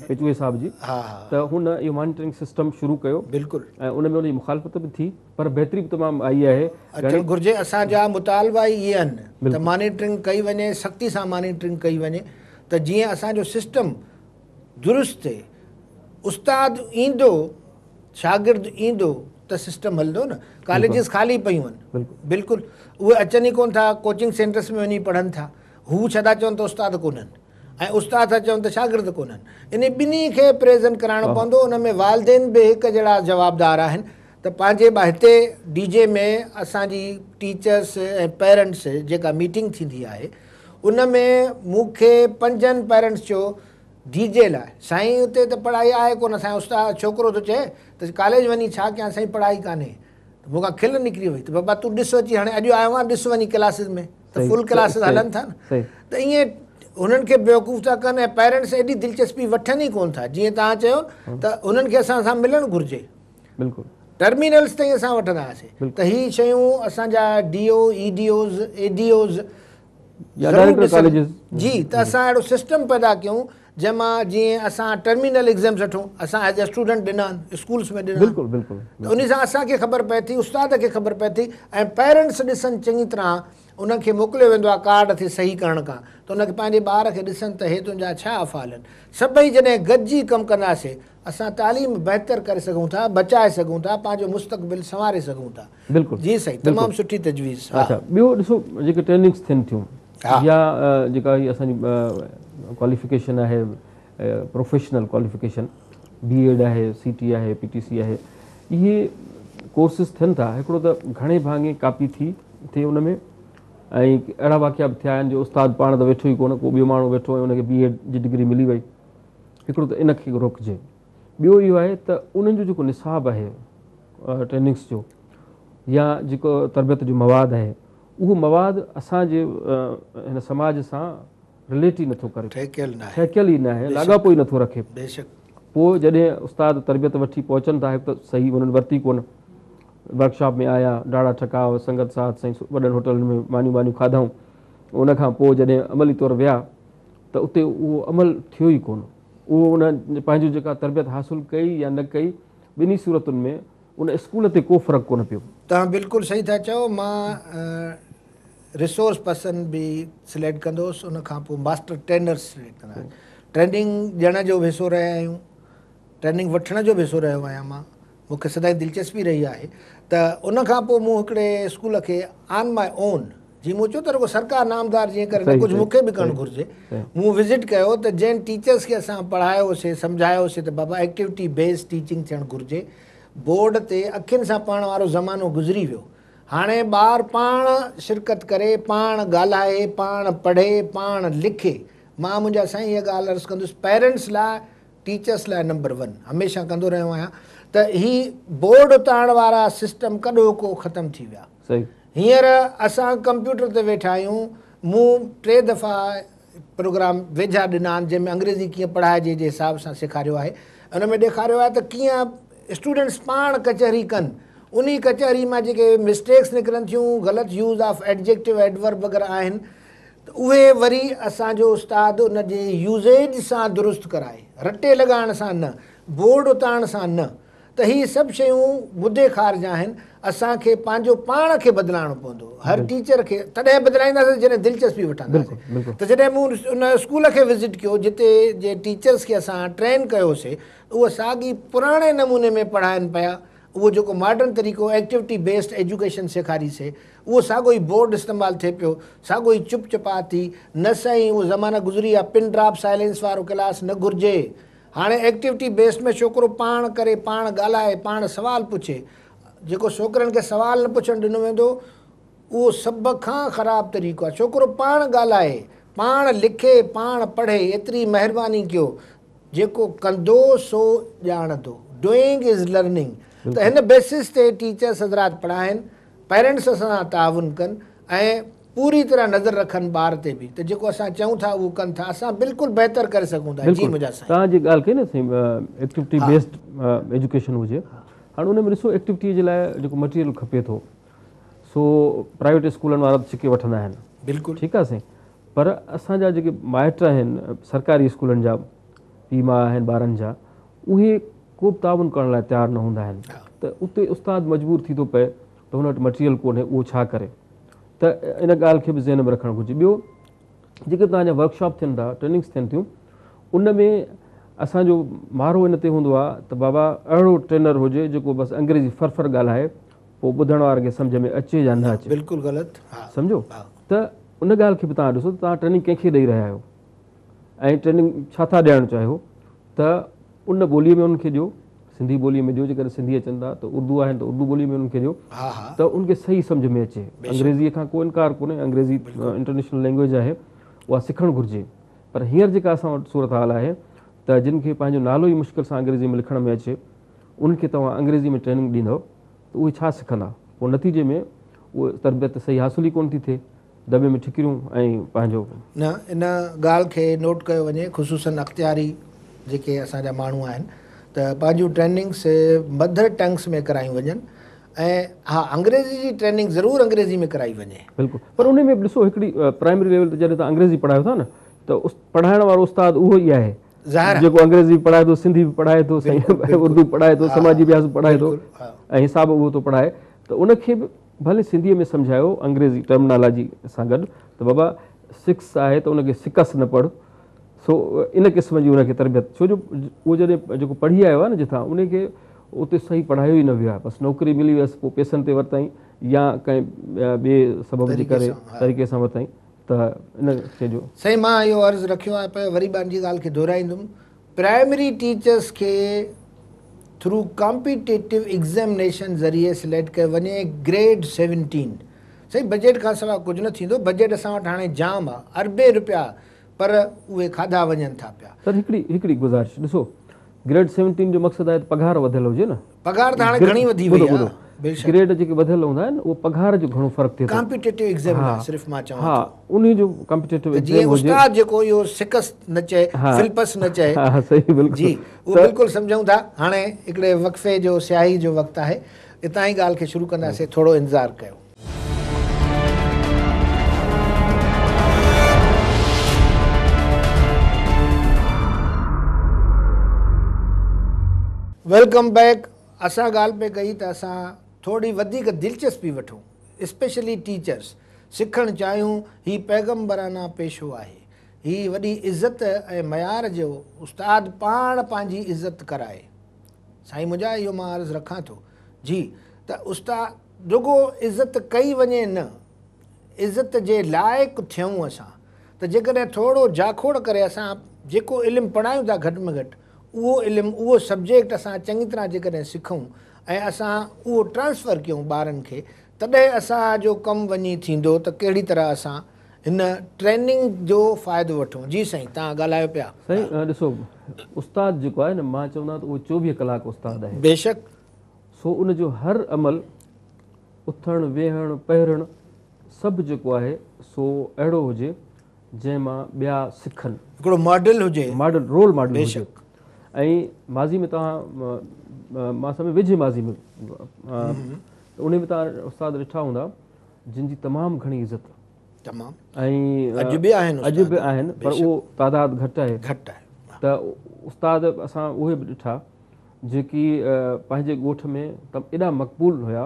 پيچوهي صاحب جي ته هن اهو مانيٽرنگ سسٽم شروع ڪيو بلڪل ۽ ان ۾ ان جي مخالفت به ٿي پر بهتري به تمام آئي آهي اچڻ گهرجي اسان جا مطالبا ئي اهي آهن ته مانيٽرنگ ڪئي وڃي سختي سان مانيٽرنگ ڪئي وڃي ته جيئن اسان جو سسٽم درست ٿئي استاد ايندو شاگرد ايندو ته سسٽم هلندو نه ڪاليجز خالي پيون آهن بلڪل اهي اچن ئي ڪون ٿا ڪوچنگ سينٽرس ۾ وڃي پڙهن ٿا هو ڇا ٿا چون ته استاد ڪونهن ۽ استاد ٿا چون ته شاگرد ڪونهن ان ٻنهي کي پريزنٽ ڪرائڻو پوندو ان ۾ والدين به هڪ جهڙا جوابدار آهن ته پنهنجي هتي ڊي جي ۾ اسان جي ٽيچرس ۽ پيرنٽس جيڪا ميٽنگ ٿيندي آهي ان ۾ مون کي پنجن پيرنٽس چيو ڊي جي لاء سائين اتي ته پڙهائي آهي ڪونه سائين استاد ڇوڪرو ٿو چئي ته ڪاليج وڃي ڇا ڪيان سائين پڙهائي ڪانهي ته مون کان کل نڪري وئي ته بابا تون ڏس اچي هاڻي اڄ آيو آهيان ڏس وڃي ڪلاسز ۾ ته فل ڪلاسز هلن ٿا نه ته ائين هنن کي بيوقوف ٿا ڪن ۽ پيرنٽس ايڏي دلچسپي وٺن ئي ڪونه ٿا جيئن توهان چيو ته هنن کي اسان سان ملڻ گهرجي بلڪل ٽرمينلز تائين اسان وٺندا هئاسين ته هي شيون اسان جا D O, E D Os, A D Os يا ڊائريڪٽر ڪاليجز. جي ته اسان اهڙو سسٽم پيدا ڪيون جنهن مان جيئن اسان ٽرمينل ايگزامس وٺون، اسان ايز اي اسٽوڊنٽ ڏنا آهن، اسڪولس ۾ ڏنا آهن. بلڪل بلڪل. ته انهي سان اسان کي خبر پئي ٿي، استاد کي خبر پئي ٿي ۽ پيرنٽس ڏسن چڱي طرح انهن کي موڪليو ويندو آهي ڪارڊ تي صحيح ڪرڻ کان ته ان کي پنهنجي ٻار کي ڏسن ته هي تنهنجا ڇا افعال آهن. سڀئي جڏهن گڏجي ڪم ڪنداسي اسان تعليم بهتر ڪري سگهون ٿا، بچائي سگهون ٿا، پنهنجو مستقبل سنواري سگهون ٿا. بلڪل. جي سائين تمام سٺي تجويز. اڇا ٻيو ڏسو جيڪي ٽريننگس ٿين ٿيون يا جيڪا هي اسان جي ڪواليفڪيشن آهي پروفيشنل ڪواليفڪيشن بي ايڊ آهي سي ٽي آهي پي ٽي سي آهي اهي ڪورسز ٿين ٿا هڪڙو ته گهڻي ڀاڱي ڪاپي ٿي ٿئي ان ۾ ۽ اهڙا واقعا به ٿيا آهن جو استاد پاڻ ته ويٺو ئي ڪونه ڪو ٻيو ماڻهو ويٺو ۽ ان کي بي ايڊ جي ڊگري ملي وئي هڪڙو ته ان کي روڪجي ٻيو اهو آهي ته انهن جو جيڪو نصاب آهي ٽريننگس جو يا جيڪو تربيت جو مواد آهي اهو مواد اسان جي هن سماج سان رليٽ ئي نٿو ڪري ٺهڪيل ناهي ٺهڪيل ئي ناهي لاڳاپو ئي نٿو رکي بيشڪ پوء جڏهن استاد تربيت وٺي پهچن ٿا هڪ ته صحيح انهن ورتي ڪونه ورڪشاپ ۾ آيا ڊاڙا ٺڪاء سنگت ساٿ سائين وڏن هوٽلن ۾ مانيون بانيون کاڌائون ان کان پوء جڏهن عملي طور ويا ته اتي اهو عمل ٿيو ئي ڪونه اهو ان پنهنجو جيڪا تربيت حاصل ڪئي يا نه ڪئي ٻنهي صورتن ۾ ان اسڪول تي ڪو فرق ڪونه پيو. توهان بلڪل صحيح ٿا چئو مان ريسورس پرسن به سليڪٽ ڪندو هوس ان کان پوء ماسٽر ٽرينرس سليڪٽ ڪندا ٽريننگ ڏيڻ جو به حصو رهيا آهيون ٽريننگ وٺڻ جو به حصو رهيو آهيان مان مون کي سدائين دلچسپي رهي آهي ته ان کان پوء مون هڪڙي اسڪول کي آن ماء اون جي مون چيو ته رڳو سرڪار نامدار جيئن ڪري نه ڪجهه مون کي به ڪرڻ گهرجي مون وزٽ ڪيو ته جن ٽيچرس کي اسان پڙهايوسي سمجهايوسي ته بابا ايڪٽيوٽي بيس ٽيچنگ ٿيڻ گهرجي بورڊ تي اکين سان پڙهڻ وارو زمانو گذري ويو هاڻي ٻار پاڻ شرڪت ڪري پاڻ ڳالهائي پاڻ پڙهي پاڻ لکي مان منهنجا سائين هيء ڳالهه عرض ڪندس پيرنٽس لاء ٽيچرس لاء نمبر ون هميشه ڪندو رهيو آهيان ته هي بورڊ اتارڻ وارا سسٽم ڪڏهوڪو ختم ٿي ويا. هينئر اسان ڪمپيوٽر تي ويٺا آهيون مون ٽي دفعا پروگرام ويجها ڏنا آهن جنهن ۾ انگريزي ڪيئن پڙهائجي جي حساب سان سيکاريو آهي ان ۾ ڏيکاريو آهي ته ڪيئن اسٽوڊنٽس پاڻ ڪچهري ڪن انهي ڪچهري مان جيڪي مسٽيڪس نڪرن ٿيون غلط يوز آف ايڊجيڪٽو ايڊورب وغيره آهن ته اهي وري اسان جو استاد ان جي يوزيج سان درست ڪرائي، رٽي لڳائڻ سان نه، بورڊ اتارڻ سان نه، ته هي سڀ شيون مدي خارج آهن، اسان کي پنهنجو پاڻ کي بدلائڻو پوندو، هر ٽيچر کي تڏهن بدلائينداسين جڏهن دلچسپي وٺنداسين، ته جڏهن مون ان اسڪول کي وزٽ ڪيو جتي جي ٽيچرس کي اسان ٽرين ڪيوسي ته اهي ساڳي پراڻي نموني ۾ پڙهائن پيا، اهو جيڪو ماڊرن طريقو ايڪٽيوٽي بيسڊ ايجوڪيشن سيکاري سي اهو ساڳو ئي بورڊ استعمال ٿئي پيو ساڳو ئي چپ چپات ٿي نه سائين اهو زمانه گذري ويا پن ڊراپ سائلينس وارو ڪلاس نه گهرجي هاڻي ايڪٽيوٽي بيسڊ ۾ ڇوڪرو پاڻ ڪري پاڻ ڳالهائي پاڻ سوال پڇي جيڪو ڇوڪرن کي سوال نه پڇڻ ڏنو ويندو اهو سڀ کان خراب طريقو آهي ڇوڪرو پاڻ ڳالهائي پاڻ لکي پاڻ پڙهي ايتري مهرباني ڪيو جيڪو ڪندو سو ڄاڻندو، Doing is learning، ته هن بيسس تي ٽيچرس حضرات پڙهائين، پيرنٽس اسان سان تعاون ڪن ۽ پوري طرح نظر رکن ٻار تي به ته جيڪو اسان چئون ٿا اهو ڪن ٿا، اسان بلڪل بهتر ڪري سگهون ٿا. جي بلڪل منهنجا سائين. توهان جيڪا ڳالهه ڪئي نه سائين ايڪٽيوٽي بيسڊ ايجوڪيشن هجي هاڻ ان ۾ ڏسو ايڪٽيوٽي جي لاء جيڪو مٽيريل کپي ٿو سو پرائيويٽ اسڪولن وارا ته ڇڪي وٺندا آهن بلڪل ٺيڪ آهي سائين پر اسان جا جيڪي مائٽ آهن سرڪاري اسڪولن جا پيء ماء آهن ٻارن جا اهي ڪو به تعاون ڪرڻ لاء تيار نه هوندا آهن ته اتي استاد مجبور ٿي ٿو پئي ته هن وٽ مٽيريل ڪونهي اهو ڇا ڪري ته ان ڳالهه کي به ذهن ۾ رکڻ گهرجي ٻيو جيڪي توهان جا ورڪشاپ ٿين ٿا ٽريننگس ٿين ٿيون ان ۾ اسان جو مارو ان تي هوندو آهي ته بابا اهڙو ٽرينر هجي جيڪو بس انگريزي فر فر ڳالهائي پوء ٻڌڻ وارن کي سمجهه ۾ اچي يا نه اچي. بلڪل غلط ها. سمجهو ته ان ڳالهه کي به توهان ڏسو ته توهان ٽريننگ ڪنهن کي ڏئي رهيا آهيو ۽ ٽريننگ ڇا ٿا ڏيڻ چاهيو ته ان ٻوليء ۾ انهن کي ڏيو سنڌي ٻوليء ۾ ڏيو جيڪڏهن سنڌي اچن ٿا ته اردو آهن ته اردو ٻوليء ۾ انهن کي ڏيو ته ان کي صحيح سمجهه ۾ اچي انگريزيء کان ڪو انڪار ڪونهي انگريزي انٽرنيشنل لينگويج آهي اها سکڻ گهرجي پر هينئر جيڪا اسان وٽ صورتحال آهي ته جن کي پنهنجو نالو ئي مشڪل سان انگريزي ۾ لکڻ ۾ اچي انهن کي توهان انگريزي ۾ ٽريننگ ڏيندؤ ته اهي ڇا سکندا؟ پوء نتيجي ۾ اهو تربيت صحيح حاصل ئي ڪونه ٿي ٿئي. دٻي ۾ ٺڪريون ۽ پنهنجو. نه ان ڳالهه کي نوٽ ڪيو وڃي خصوصن اختياري جيڪي اسان جا ماڻهو آهن ته پنهنجون ٽريننگس مڌر ٽنگس ۾ ڪرايون وڃن ۽ ها انگريزي جي ٽريننگ ضرور انگريزي ۾ ڪرائي وڃي. بلڪل پر انهي ۾ به ڏسو هڪڙي پرائمري ليول تي جڏهن توهان انگريزي پڙهايو ٿا نه ته پڙهائڻ وارو استاد اهو ئي آهي ظاهر جيڪو انگريزي به پڙهائي ٿو سنڌي به پڙهائي ٿو اردو پڙهائي ٿو سماجي اڀياس به پڙهائي ٿو ۽ حساب اهو ٿو پڙهائي ته ان کي به ڀلي سنڌيء ۾ سمجهايو انگريزي ٽرمنالاجي سان گڏ ته بابا سڪس آهي ته ان کي سڪس نه پڙهه سو ان قسم جي ان کي تربيت ڇو جو اهو جڏهن جيڪو پڙهي آيو آهي نه جتان ان کي اتي صحيح پڙهايو ئي نه ويو آهي بس نوڪري ملي ويس پوء پئسن تي ورتائين يا ڪنهن ٻئي سبب جي ڪري طريقي سان ورتائين ته ان شيء جو. سائين مان اهو عرض رکيو آهي پر وري به ان جي ڳالهه کي دهرائيندم پرائمري ٽيچرس کي ٿرو ڪامپيٽيٽو ايگزيمنيشن ذريعي سليڪٽ ڪيو وڃي گريڊ سيونٽين سائين بجيٽ کان سواء ڪجهه نه ٿيندو بجيٽ اسان وٽ هاڻي جام آهي اربين رپيا پر اهي کاڌا وڃن ٿا پيا. سر هڪڙي هڪڙي گذارش ڏسو گريڊ سيونٽين جو مقصد آهي ته پگهار وڌيل هجي نه. پگهار ته هاڻي گهڻي وڌي وئي آهي. بيشڪ. گريڊ جيڪي وڌيل هوندا آهن اهو پگهار جو گهڻو فرق ٿئي ٿو. ڪامپيٽيٽو ايگزام لاء صرف مان چوان ٿو. ها انهي جو ڪامپيٽيٽو ايگزام هجي. جيئن استاد جيڪو اهو سڪس نه چئي فلپس نه چئي. ها صحيح بلڪل. جي اهو بلڪل سمجهون ٿا. هاڻي هڪڙي وقفي جو سياهي جو وقت آهي اتان ئي ڳالهه کي شروع ڪنداسين ٿورو انتظار ڪيو. Welcome back اسان ڳالهه پئي ڪئي ته اسان ٿوري وڌيڪ دلچسپي وٺون اسپيشلي ٽيچرس سکڻ چاهيون هي پيغمبرانه پيشو آهي هي وڏي عزت ۽ معيار جو استاد پاڻ پنهنجي عزت ڪرائي سائين منهنجا اهو مان عرض رکان ٿو جي ته استاد رڳو عزت ڪئي وڃي نه، عزت جي لائق ٿيون اسان ته جيڪڏهن ٿورو جاکوڙ ڪري اسان جيڪو علم پڙهايون ٿا گهٽ ۾ گهٽ اهو علم اهو سبجيڪٽ اسان چڱي طرح جيڪڏهن سکون ۽ اسان اهو ٽرانسفر ڪيون ٻارن کي تڏهن اسان جو ڪم وڃي ٿيندو ته ڪهڙي طرح اسان هن ٽريننگ جو فائدو وٺون. جي سائين توهان ڳالهايو پيا. سائين ڏسو استاد جيڪو آهي نه مان چوندو آهيان ته اهو 24 ڪلاڪ استاد آهي. بيشڪ. سو ان جو هر عمل، اٿڻ، ويهڻ، پهرڻ سڀ جيڪو آهي سو اهڙو هجي جنهن مان ٻيا سکن. هڪڙو ماڊل هجي. ماڊل، رول ماڊل هجي. ۽ ماضي ۾ توهان مان سمجهان ويجهي ماضي ۾ ته انهي ۾ توهان استاد ڏٺا هوندا جن جي تمام گهڻي عزت. تمام. ۽ اڄ به آهن اڄ به آهن پر اهو تعداد گهٽ آهي. گهٽ آهي. ته استاد اسان اهي به ڏٺا جيڪي پنهنجي ڳوٺ ۾ ايڏا مقبول هيا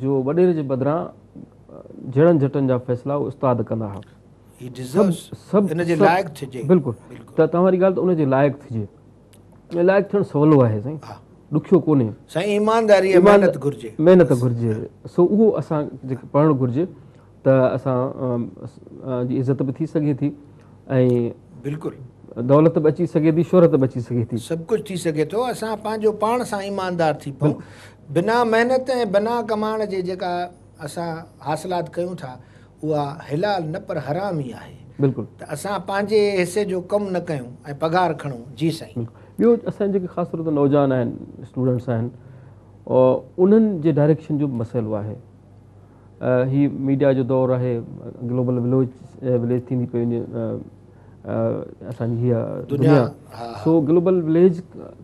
جو وڏيري جي بدران جهيڙن جهٽن جا فيصلا اهي استاد ڪندا ها. He deserves سڀ ان جي لائق ٿجي. بلڪل ته توهان واري ڳالهه ته ان جي لائق ٿجي ۽ لائق ٿيڻ سولو آهي سائين ڏکيو ڪونهي. سائين ايمانداري ۽ محنت گهرجي. محنت گهرجي سو اهو اسان کي پڙهڻ گهرجي ته اسان جي عزت به ٿي سگهي ٿي ۽ بلڪل دولت به اچي سگهي ٿي شهرت به اچي سگهي ٿي. سڀ ڪجهه ٿي سگهي ٿو اسان پنهنجو پاڻ سان ايماندار ٿي پئون بنا محنت ۽ بنا ڪمائڻ جي جيڪا اسان حاصلات ڪيون ٿا اها حلال نه پر حرام ئي آهي بلڪل ته اسان پنهنجي حصي جو ڪم نه ڪيون ۽ پگهار کڻون جي سائين. بلڪل ٻيو اسان جيڪي خاص طور تي نوجوان آهن اسٽوڊنٽس آهن انهن جي ڊائريڪشن جو به مسئلو آهي هي ميڊيا جو دور آهي گلوبل ولوج وليج ٿيندي پئي وڃي اسان جي هيء دنيا سو گلوبل وليج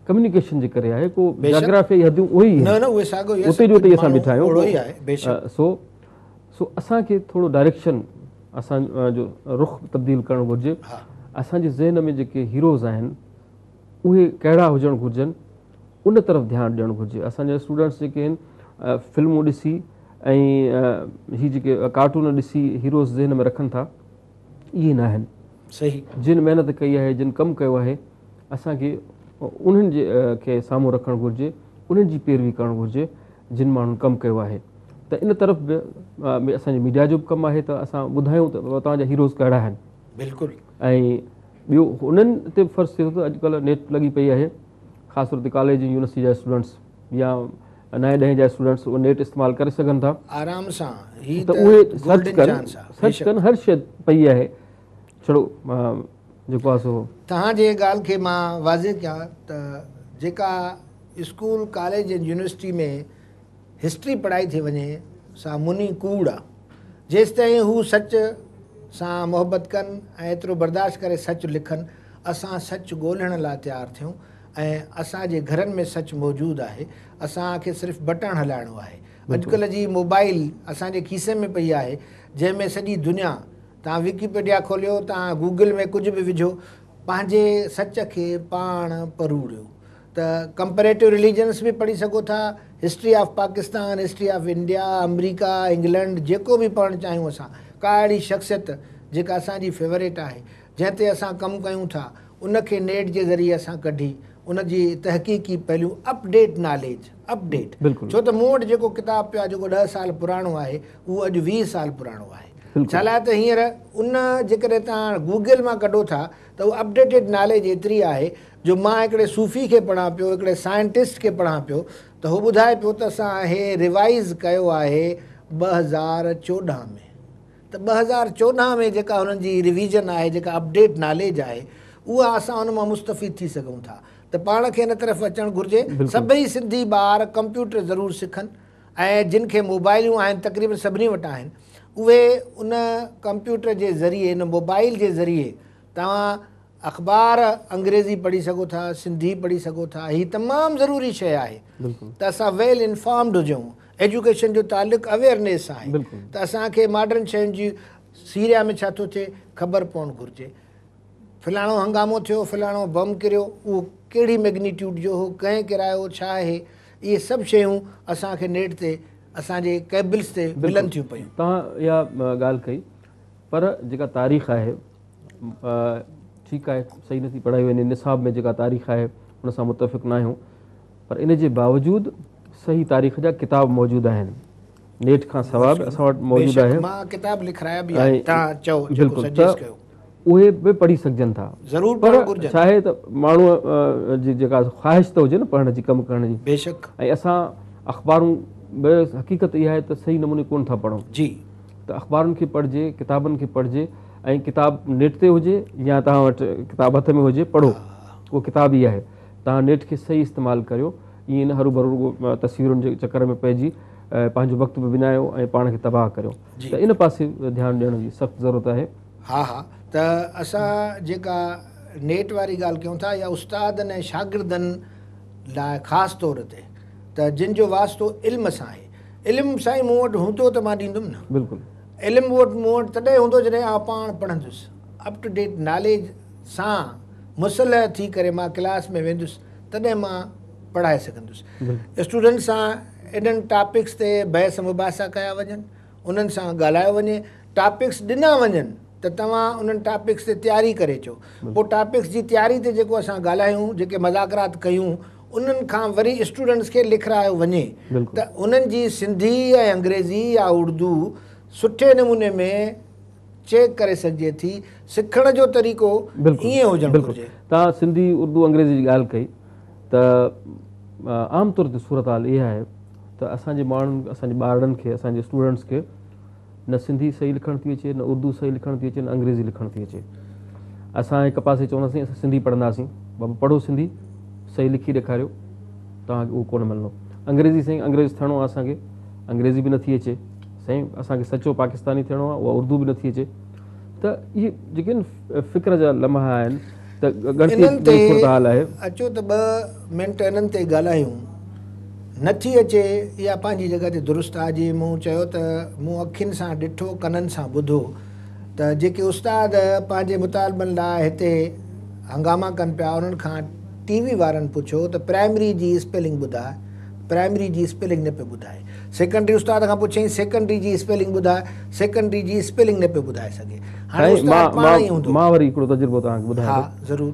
ڪميونيڪيشن جي ڪري آهي ڪو جاگرافيائي حدون اهي ئي نه نه اهي ساڳيو ئي اتي جو اتي اسان بيٺا آهيون سو سو اسان کي ٿورو ڊائريڪشن اسان جو رخ تبديل ڪرڻ گهرجي اسان جي ذهن ۾ جيڪي هيروز آهن اهي ڪهڙا هجڻ گهرجن ان طرف ڌيان ڏيڻ گهرجي. اسان جا اسٽوڊنٽس جيڪي آهن فلمون ڏسي ۽ هي جيڪي ڪارٽون ڏسي هيروز ذهن ۾ رکن ٿا اهي نه آهن. صحيح. جن محنت ڪئي آهي جن ڪم ڪيو آهي اسان کي انهن جي کي سامهون رکڻ گهرجي انهن جي پيروي ڪرڻ گهرجي جن ماڻهن ڪم ڪيو آهي ته ان طرف به اسان جي ميڊيا جو به ڪم آهي ته اسان ٻڌايون ته توهان جا هيروز ڪهڙا آهن. بلڪل. ۽ ٻيو انهن تي به فرض ٿئي ٿو ته اڄڪلهه نيٽ لڳي پئي آهي خاص طور تي ڪاليج ۽ يونيورسٽي جا اسٽوڊنٽس يا نائين ڏهين جا اسٽوڊنٽس اهي نيٽ استعمال ڪري سگهن ٿا. آرام سان هي ته اهي سرچ ڪن سرچ ڪن هر شيء پئي آهي ڇڙو جيڪو آهي سو. توهان جي ڳالهه کي مان واضح ڪيان ته جيڪا اسڪول ڪاليج ۽ يونيورسٽي ۾ هسٽري پڙهائي ٿي وڃي سا مني ڪوڙ آ. جيستائين هو سچ سان محبت ڪن ۽ ايترو برداشت ڪري سچ لکن، اسان سچ ڳولڻ لاء تيار ٿيون ۽ اسان جي گهرن ۾ سچ موجود آهي. اسان کي صرف بٽڻ هلائڻو آهي. اڄڪلهه جي موبائل اسان جي کيسي ۾ پئي آهي جنهن ۾ سڄي دنيا، توهان وڪيپيڊيا کوليو، توهان گوگل ۾ ڪجهه به وجهو، پنهنجي سچ کي پاڻ پروڙيو ته ڪمپيريٽو رليجنس به پڙهي سگهو ٿا، history of Pakistan, history of India, America, England, جيڪو به پڙهڻ چاهيون اسان، ڪا اهڙي شخصيت جيڪا اسان جي فيوريٽ آهي، جنهن تي اسان ڪم ڪيون ٿا، ان کي نيٽ جي ذريعي اسان ڪڍي ان جي تحقيقي پهلو اپڊيٽ ناليج، اپڊيٽ، ڇو ته مون وٽ جيڪو ڪتاب پيو آهي جيڪو 10 سال پراڻو آهي اهو اڄ 20 سال پراڻو آهي، ڇا لاء ته هينئر ان جيڪڏهن توهان گوگل مان ڪڍو ٿا ته اهو اپڊيٽيڊ ناليج ايتري آهي جو مان هڪڙي صوفي کي پڙهان پيو، هڪڙي سائنٽسٽ کي پڙهان پيو ته هو ٻڌائي پيو ته اسان هي ريوائز ڪيو آهي 2014 ۾. ته 2014 ۾ جيڪا هنن جي ريويزن آهي، جيڪا اپڊيٽ ناليج آهي، اها اسان ان مان مستفيد ٿي سگهون ٿا ته پاڻ کي ان طرف اچڻ گهرجي. سڀئي سنڌي ٻار ڪمپيوٽر ضرور سکن ۽ جن کي موبائلون آهن، تقريبن سڀني وٽ آهن، اهي ان ڪمپيوٽر جي ذريعي، ان موبائل جي ذريعي توهان اخبار انگريزي پڙهي سگهو ٿا، سنڌي پڙهي سگهو ٿا. هي تمام ضروري شيء آهي ته اسان ويل انفارمڊ هجون. ايجوڪيشن جو تعلق اويئرنيس سان آهي ته اسان کي ماڊرن شين جي سيريا ۾ ڇا ٿو ٿئي خبر پوڻ گهرجي. فلاڻو هنگامو ٿيو، فلاڻو بم ڪريو، اهو ڪهڙي ميگنيٽيوڊ جو هو، ڪنهن ڪرايو، ڇا آهي، اهي سڀ شيون اسان کي نيٽ تي اسان جي ڪيبلز تي ملن ٿيون پيون. توهان اها ڳالهه ڪئي پر جيڪا تاريخ آهي ٺيڪ آهي صحيح نٿي پڙهائي وڃي، نصاب ۾ جيڪا تاريخ آهي ان سان متفق ناهيون پر ان جي باوجود صحيح تاريخ جا ڪتاب موجود آهن، نيٽ کان سواء به اسان وٽ موجود آهن. مان ڪتاب لکرايا به آهن، توهان چئو جيڪو سجيسٽ ڪيو. اهي به پڙهي سگهجن ٿا. ضرور پڙهڻ گهرجن. پر ڇا آهي ته ماڻهوء جي جيڪا خواهش ته هجي نه پڙهڻ جي، ڪم ڪرڻ جي. بيشڪ. ۽ اسان اخبارون به حقيقت اها آهي ته صحيح نموني ڪونه ٿا پڙهون. جي. ته اخبارن کي پڙهجي، ڪتابن کي پڙهجي ۽ ڪتاب نيٽ تي هجي يا توهان وٽ ڪتاب هٿ ۾ هجي پڙهو، اهو ڪتاب ئي آهي. توهان نيٽ کي صحيح استعمال ڪريو، ائين نه هروڀرو رڳو تصويرن جي چڪر ۾ پئجي پنهنجو وقت به وڃايو ۽ پاڻ کي تباهه ڪريو. ته ان پاسي ڌيان ڏيڻ جي سخت ضرورت آهي. ها ها ته اسان جيڪا نيٽ واري ڳالهه ڪيون ٿا يا استادن ۽ شاگردن لاء خاص طور تي ته جن جو واسطو علم سان آهي. علم سائين مون وٽ هوندو ته مان ڏيندم نه. بلڪل. علم مون وٽ تڏهن هوندو جڏهن آئون پاڻ پڙهندس. اپ ٽو ڊيٽ ناليج سان مسلح ٿي ڪري مان ڪلاس ۾ ويندس تڏهن مان پڙهائي سگهندس. اسٽوڊنٽ سان انهن ٽاپڪس تي بحث مباحثا ڪيا وڃن، انهن سان ڳالهايو وڃي، ٽاپڪس ڏنا وڃن ته توهان انهن ٽاپڪس تي تياري ڪري اچو. پوء ٽاپڪس جي تياري تي جيڪو اسان ڳالهايون، جيڪي مذاڪرات ڪيون، انهن کان وري اسٽوڊنٽس کي لکرايو وڃي ته انهن جي سنڌي ۽ انگريزي يا اردو سٺي نموني ۾ چيڪ ڪري سگهجي ٿي. سکڻ جو طريقو ائين هجڻ گهرجي. توهان سنڌي، اردو، انگريزي جي ڳالهه ڪئي ته عام طور تي صورتحال اها آهي ته اسان جي ماڻهن، اسان جي ٻارڙن کي، اسان جي اسٽوڊنٽس کي نه سنڌي صحيح لکڻ ٿي اچي، نه اردو صحيح لکڻ ٿي اچي، نه انگريزي لکڻ ٿي اچي. اسان هڪ پاسي چونداسين اسان سنڌي پڙهنداسين، بابا پڙهو سنڌي، صحيح لکي ڏيکاريو، توهان کي اهو ڪونه ملندو. انگريزي سائين انگريز ٿيڻو آهي اسان کي، انگريزي به نٿي اچي. سائين اسان کي سچو پاڪستاني ٿيڻو آهي، اها اردو به نٿي اچي. ته اهي جيڪي آهن فڪر جا لمحا آهن ته ڳڻتي جي صورتحال آهي. اچو ته ٻه منٽ انهن تي ڳالهايون. نٿي اچي اها پنهنجي جڳهه تي درست آهي. جيئن مون چيو ته مون اکين سان ڏٺو ڪنن سان ٻڌو ته جيڪي استاد پنهنجي مطالبن لاء هتي هنگاما ڪن پيا انهن کان ٽي وي وارن پڇيو ته پرائمري جي اسپيلنگ ٻڌاء، پرائمري جي اسپيلنگ نه پيو ٻڌائي. سيڪنڊري استاد کان پڇيائين سيڪنڊري جي اسپيلنگ ٻڌاء، سيڪنڊري جي اسپيلنگ نه پيو ٻڌائي سگهي. هاڻي استاد پاڻ ئي هوندو. مان وري هڪڙو تجربو توهان کي ٻڌايان ٿو. ها ضرور.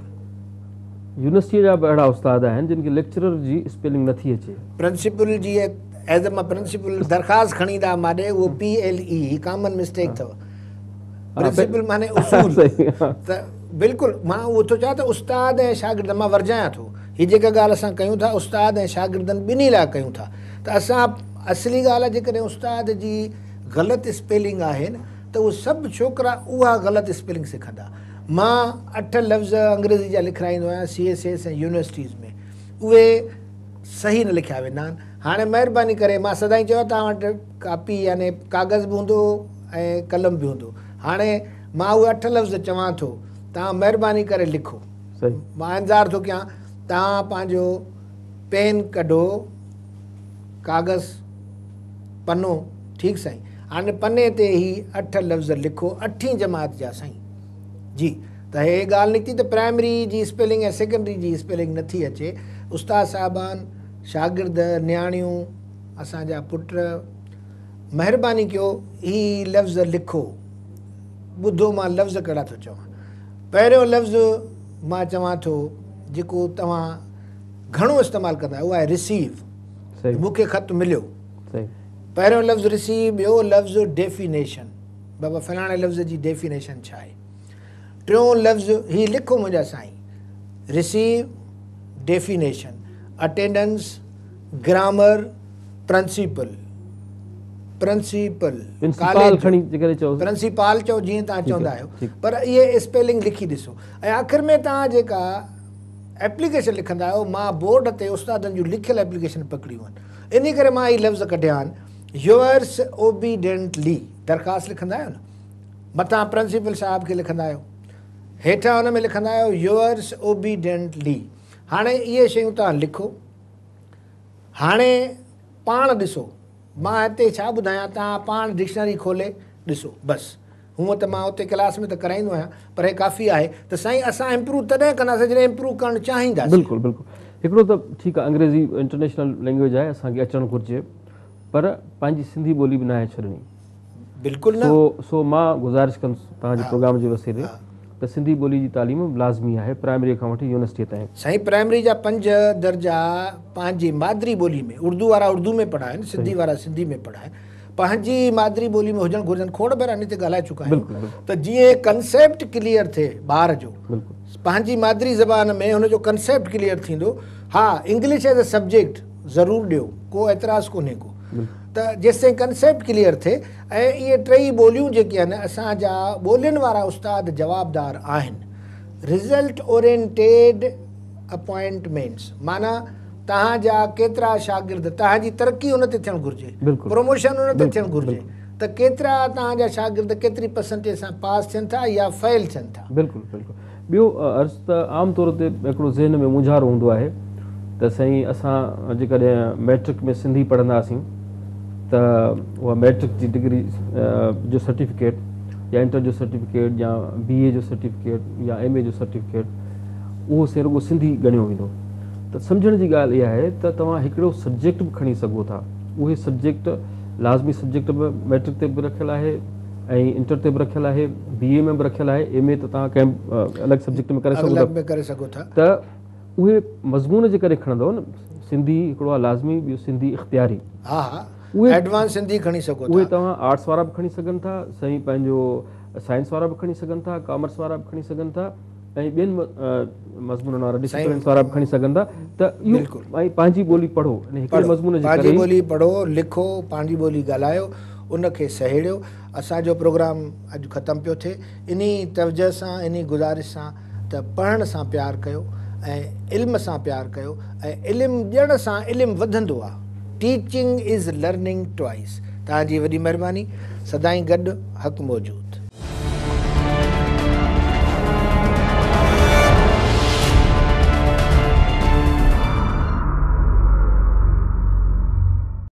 يونيورسٽيء جا به اهڙا استاد آهن جن کي ليڪچرر جي اسپيلنگ نٿي اچي. پرنسپل جي ايز اي پرنسپل درخواست کڻي ايندا مان ڏي اهو پي ايل اي هي ڪامن مسٽيڪ اٿو. پرنسپل معني اصول ته بلڪل مان اهو ٿو چوان ته استاد ۽ شاگرد مان ورجايان ٿو هي جيڪا ڳالهه اسان ڪيون ٿا استاد ۽ شاگردن ٻنهي لاء ڪيون ٿا ته اسان اصلي ڳالهه آهي جيڪڏهن استاد جي غلط اسپيلنگ آهي نه ته اهي سڀ ڇوڪرا اها غلط اسپيلنگ سکندا. مان 8 لفظ انگريزي جا لکرائيندو آهيان سي ايس ايس ۽ يونيورسٽيز ۾ اهي صحيح نه لکيا ويندا آهن. هاڻي مهرباني ڪري مان سدائين چيو آهي توهان وٽ ڪاپي يعني ڪاغذ به هوندو ۽ قلم به هوندو. هاڻي مان اهي 8 لفظ چوان ٿو توهان مهرباني ڪري لکو. مان انتظار ٿو ڪيان توهان پنهنجو پين ڪڍو، ڪاغذ، پنو، ٺيڪ سائين، هاڻي پني تي هي 8 لفظ لکو، اٺين جماعت جا سائين جي. ته هي ڳالهه نڪتي ته پرائمري جي اسپيلنگ ۽ سيڪنڊري جي اسپيلنگ نٿي اچي. استاد صاحبان، شاگرد، نياڻيون، اسان جا پٽ، مهرباني ڪيو هي لفظ لکو. ٻڌو مان لفظ ڪهڙا ٿو چوان. پهريون لفظ مان چوان ٿو جيڪو توهان گهڻو استعمال ڪندا آهيو، اهو آهي رسيو. مون کي خط مليو. پهريون لفظ رسيو، ٻيو لفظ ڊيفينيشن، بابا فلاڻي لفظ جي ڊيفينيشن ڇا آهي. ٽيون لفظ هي لکو منهنجا سائين، receive, definition, attendance, grammar, principal, principal, principal کڻي جيڪڏهن چئو، پرنسپال چئو جيئن توهان چوندا آهيو، پر اهي اسپيلنگ لکي ڏسو. ۽ آخر ۾ توهان جيڪا ايپليڪيشن لکندا آهيو، مان بورڊ تي استادن جون لکيل ايپليڪيشن پڪڙيون آهن، انهي ڪري مان هي لفظ ڪڍيا آهن، يوئرس اوبيڊينٽلي. درخواست لکندا آهيو نه، مٿان پرنسپل صاحب کي لکندا آهيو، هيٺان ان ۾ لکندا آهيو يوئرس اوبيڊينٽلي. هاڻي اهي شيون توهان لکو. هاڻي پاڻ ڏسو، مان هتي ڇا ٻڌايان، توهان پاڻ ڊڪشنري کولي ڏسو بس. هونء ته مان اتي ڪلاس ۾ ته ڪرائيندو آهيان، پر هي ڪافي آهي ته سائين اسان امپروو تڏهن ڪنداسين جڏهن امپروو ڪرڻ چاهينداسين. بلڪل بلڪل. هڪڙو ته ٺيڪ آهي انگريزي انٽرنيشنل لينگويج آهي، اسان کي اچڻ گهرجي، پر پنهنجي سنڌي ٻولي به ناهي ڇڏڻي. بلڪل نه. سو مان گذارش ڪندس توهان جي پروگرام جي وسيلي ته سنڌي ٻولي جي تعليم لازمي آهي پرائمري کان وٺي يونيورسٽي تائين. سائين پرائمري جا 5 درجا پنهنجي مادري ٻولي ۾، اردو وارا اردو ۾ پڙهائن، سنڌي وارا سنڌي ۾ پڙهائن، پنهنجي مادري ٻولي ۾ هجڻ گهرجن. کوڙ ڀيرا ان تي ڳالهائي چڪا آهيون ته جيئن ڪنسيپٽ ڪليئر ٿئي ٻار جو، پنهنجي مادري زبان ۾ هن جو ڪنسيپٽ ڪليئر ٿيندو. ها انگلش ايز اي سبجيڪٽ ضرور ڏيو، ڪو اعتراض ڪونهي ڪو، ته جيستائين ڪنسيپٽ ڪليئر ٿئي. ۽ اهي ٽئي ٻوليون جيڪي آهن، اسان جا ٻولين وارا استاد جوابدار آهن. رزلٽ اورينٽيڊ اپوائنٽمينٽس معنيٰ توهان جا ڪيترا شاگرد، توهان جي ترقي ان تي ٿيڻ گهرجي، پروموشن ان تي ٿيڻ گهرجي ته ڪيترا توهان جا شاگرد ڪيتري پرسنٽيج سان پاس ٿين ٿا يا فيل ٿين ٿا. بلڪل بلڪل. ٻيو عرض ته عام طور تي هڪڙو ذهن ۾ مونجهارو هوندو آهي ته سائين اسان جيڪڏهن مئٽرڪ ۾ سنڌي پڙهنداسين ته اها مئٽرڪ جي ڊگري جو سرٽيفڪيٽ يا انٽر جو سرٽيفڪيٽ يا بي اي جو سرٽيفڪيٽ يا ايم اي جو سرٽيفڪيٽ اهو سائين رڳو سنڌي ڳڻيو ويندو. ته سمجهڻ جي ڳالهه اها آهي ته توهان هڪڙو سبجيڪٽ به کڻي سگهو ٿا، اهي سبجيڪٽ لازمي سبجيڪٽ به مئٽرڪ تي به رکيل آهي ۽ انٽر تي به رکيل آهي، بي اي ۾ به رکيل آهي، ايم اي ته توهان ڪنهن به الڳ سبجيڪٽ ۾ ڪري سگهو ٿا. ته اهي مضمون جيڪڏهن کڻندؤ نه، سنڌي هڪڙو آهي لازمي، ٻيو سنڌي اختياري. ها ها ايڊوانس سنڌي کڻي سگهو ٿا. اهي توهان آرٽس وارا به کڻي سگهن ٿا، سائين پنهنجو سائنس وارا به کڻي سگهن ٿا، ڪامرس وارا به کڻي سگهن ٿا ۽ ٻين مضمونن وارا ڊسپلنس وارا به کڻي سگهن ٿا. ته اهو ۽ پنهنجي ٻولي پڙهو، ان هڪڙي مضمون جي ڪري پنهنجي ٻولي پڙهو، لکو، پنهنجي ٻولي ڳالهايو، ان کي سهيڙيو. اسان جو پروگرام اڄ ختم پيو ٿئي. انهي توجه سان، انهي گذارش سان ته پڙهڻ سان پيار ڪيو ۽ علم سان پيار ڪيو ۽ علم ڏيڻ سان علم وڌندو آ. Teaching is learning twice. توهان جي وڏي مهرباني. سدائين گڏ، حق موجود.